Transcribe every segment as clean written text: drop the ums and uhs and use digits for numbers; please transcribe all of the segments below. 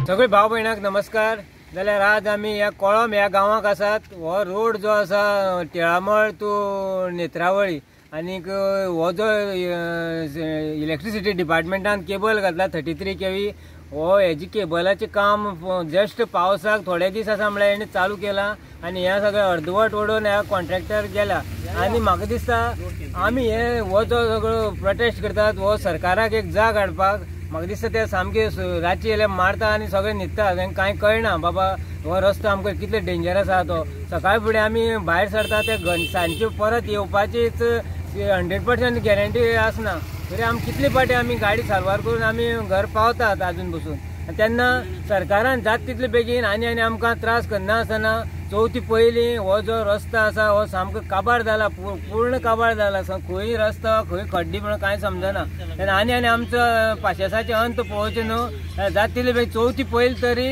सगळे भाव भयणाक नमस्कार. जाल्यार आज आमी ह्या कोळम ह्या गांवाक आसात. हो रोड जो आसा टिळामळ टू नेत्रावळी आनीक हो जो इलेक्ट्रिसिटी डिपार्टमेंटान केबल घातला 33 kV, हो हेजी केबलाचें काम जस्ट पावसाक थोडे दीस आसा म्हळ्यार हेणी चालू केलां आनी हें सगळें अर्दवट ओडून ह्या कॉन्ट्रॅक्टर गेला. आनी म्हाका दिसता आमी हे हो जो सगळो प्रोटेस्ट करतात हो सरकाराक एक जाग हाडपाक. म्हाका दिसता ते सामके रातचे येयल्यार मारता आनी सगळे न्हिदता, तांकां कांय कळना बाबा हो रस्तो आमकां कितले डेंजरस आसा तो. सकाळ फुडें आमी भायर सरता ते सांजचे परत येवपाचीच 100% गॅरंटी आसना. तरी आमी कितले फावटी आमी गाडी साल्वार करून आमी घर पावतात आजून बसून. तेन्ना सरकारान जाता तितले बेगीन आनी आनी आमकां त्रास करना आसतना चवथी पयलीं हो जो रस्तो आसा हो सामको काबार जाला, पूर्ण काबार जाला. खंय रस्तो खंय खड्डी म्हणून कांय समजना. तेन्ना आनी आनी आमचो पाशेसाचें अंत पळोवचें न्हू, जाता तितले बेगीन चवथी पयलीं तरी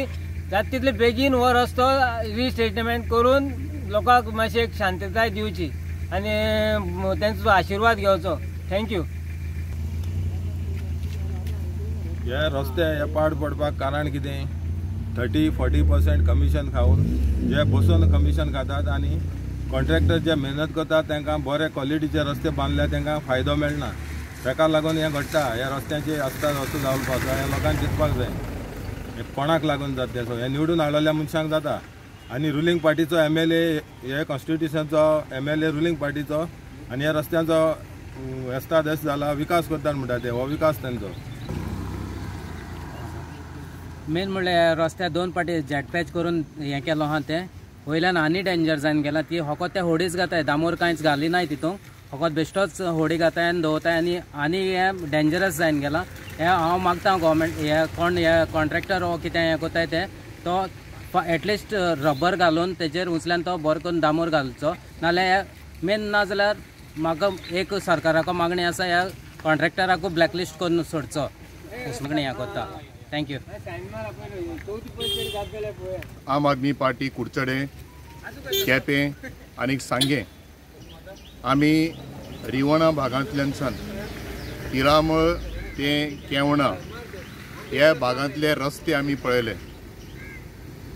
जाता तितले बेगीन हो रस्तो रिस्टेटमेंट करून लोकांक मातशी एक शांतताय दिवची आनी तेंचो आशिर्वाद घेवचो. Thank you. हे रस्ते हे पाड पडपाक कारण कितें, 30-40% कमिशन खावन जे बसून कमिशन खातात आनी कॉन्ट्रॅक्टर जे मेहनत करतात तांकां बरे क्वॉलिटीचे रस्ते बांदल्यार तांकां फायदो मेळना. ताका लागून हें घडटा. ह्या रस्त्यांचे आसता रस्तो जावपाक जाय, ह्या लोकांक चिंतपाक जाय हें कोणाक लागून जाता तें. हें निवडून हाडलेल्या मनशांक जाता आनी रुलींग पार्टीचो MLA, हे कॉन्स्टिट्युशनचो MLA ruling पार्टीचो आनी ह्या रस्त्यांचो रस्ता देश जाला विकास करतात म्हणटा ते, हो विकास तांचो. मेन म्हणल्यार रस्त्यार दोन पाटी जेट पॅच करून हें केलो आहा तें वयल्यान आनी डेंजर जावन गेला. ती होकोत ते होडीच घाताय, दामोर कांयच घालिनाय तितूंत, होकोत बेश्टोच होडी घाताय आनी दवरताय आनी आनी हें डेंजरस जावन गेलां. हें हांव मागता गोवोरमेंट हे कोण हे कॉन्ट्रॅक्टर हो कितें हें करताय ते तो एटलिस्ट रबर घालून तेजेर उंचल्यान तो बरो करून दामोर घालचो. नाल्यार मेन ना जाल्यार म्हाका एक सरकाराको मागणी आसा ह्या कॉन्ट्रॅक्टराकू ब्लॅकलिस्ट करून सोडचो, मागणी हें करता. Thank you. आम आदमी पार्टी कुडचडे, केपें आनी सांगें आमी रिवणा भागांतल्यान तिरामळ ते केवणा ह्या भागांतले रस्ते आमी पळयले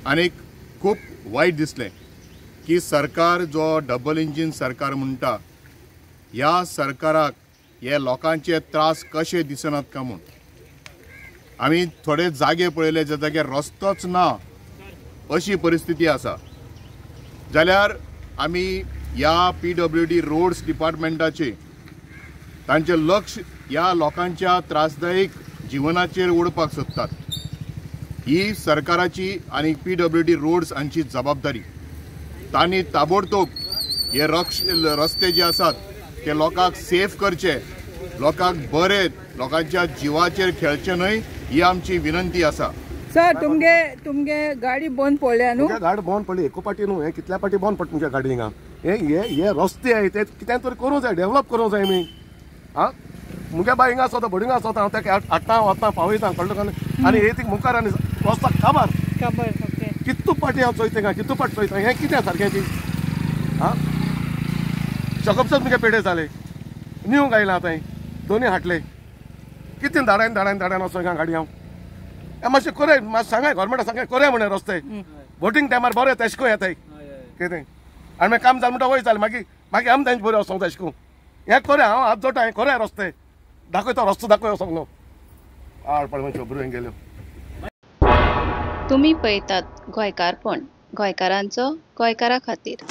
आनी खूब वायट दिसलें की सरकार जो डबल इंजीन सरकार म्हणटा ह्या सरकाराक हे लोकांचे त्रास कशे दिसनात का म्हूण. आमी थोडे जागे पळयले ज्या जाग्यार रस्तोच ना अशी परिस्थिती आसा. जाल्यार आमी ह्या PWD roads डिपार्टमेंटाचे तांचें लक्ष ह्या लोकांच्या त्रासदायक जिवनाचेर ओडपाक सोदतात. ही सरकाराची आनी PWD roads हांची जबाबदारी. तांणी ताबडतोब हे रस्ते जे आसात ते लोकांक सेफ करचे, लोकांक बरे, लोकांच्या जिवाचेर खेळचे न्हय, ही आमची विनंती आसा. सर तुमगे तुमगे गाडी बंद पडल्या न्हू? गाडी बंद पडली एको पाटी न्हू, हें कितल्या पाटी बंद पडटा तुमच्या गाडी हिंगा. हे हे रस्ते आहाय ते कितें तरी करूंक जाय, डेवलप करूंक जाय आमी. आं मुगे बाय हिंगा आसता, बोडिंगा आसता, हांव ताका हाडटा वता पावयता, कळ्ळें तुका? आनी हे ती मुखार आनी रस्ता काबार काबार. कितू पाटी हांव चोयता हिंगा, कितू पाटी चोयता, हें कितें सारकें ती. आं शकपसत मुगे पेडे जाले, न्यू आयला आतां दोनी हाडले, कितें धाडायन धाडायन धाडायन वचो हिंगा गाडी हांव. हें मातशें कोरय, मातशें सांगाय गोवोरमेंटा सांगाय कोरय म्हणून रस्ते वोटींग टायमार बरें तेश को येताय कितें आनी मागीर काम जालें म्हणटा वयर जालें, मागीर मागीर आमी तांचे बरें वचोंक तेश को. हें कोरय, हांव हात जोडटा, हें कोरय रस्ते दाखय, तो रस्तो दाखय वचोंक न्हू आड पड मातशें बऱ्यो गेल्यो. तुमी पळयतात गोंयकारपण, गोंयकारांचो गोंयकारा खातीर.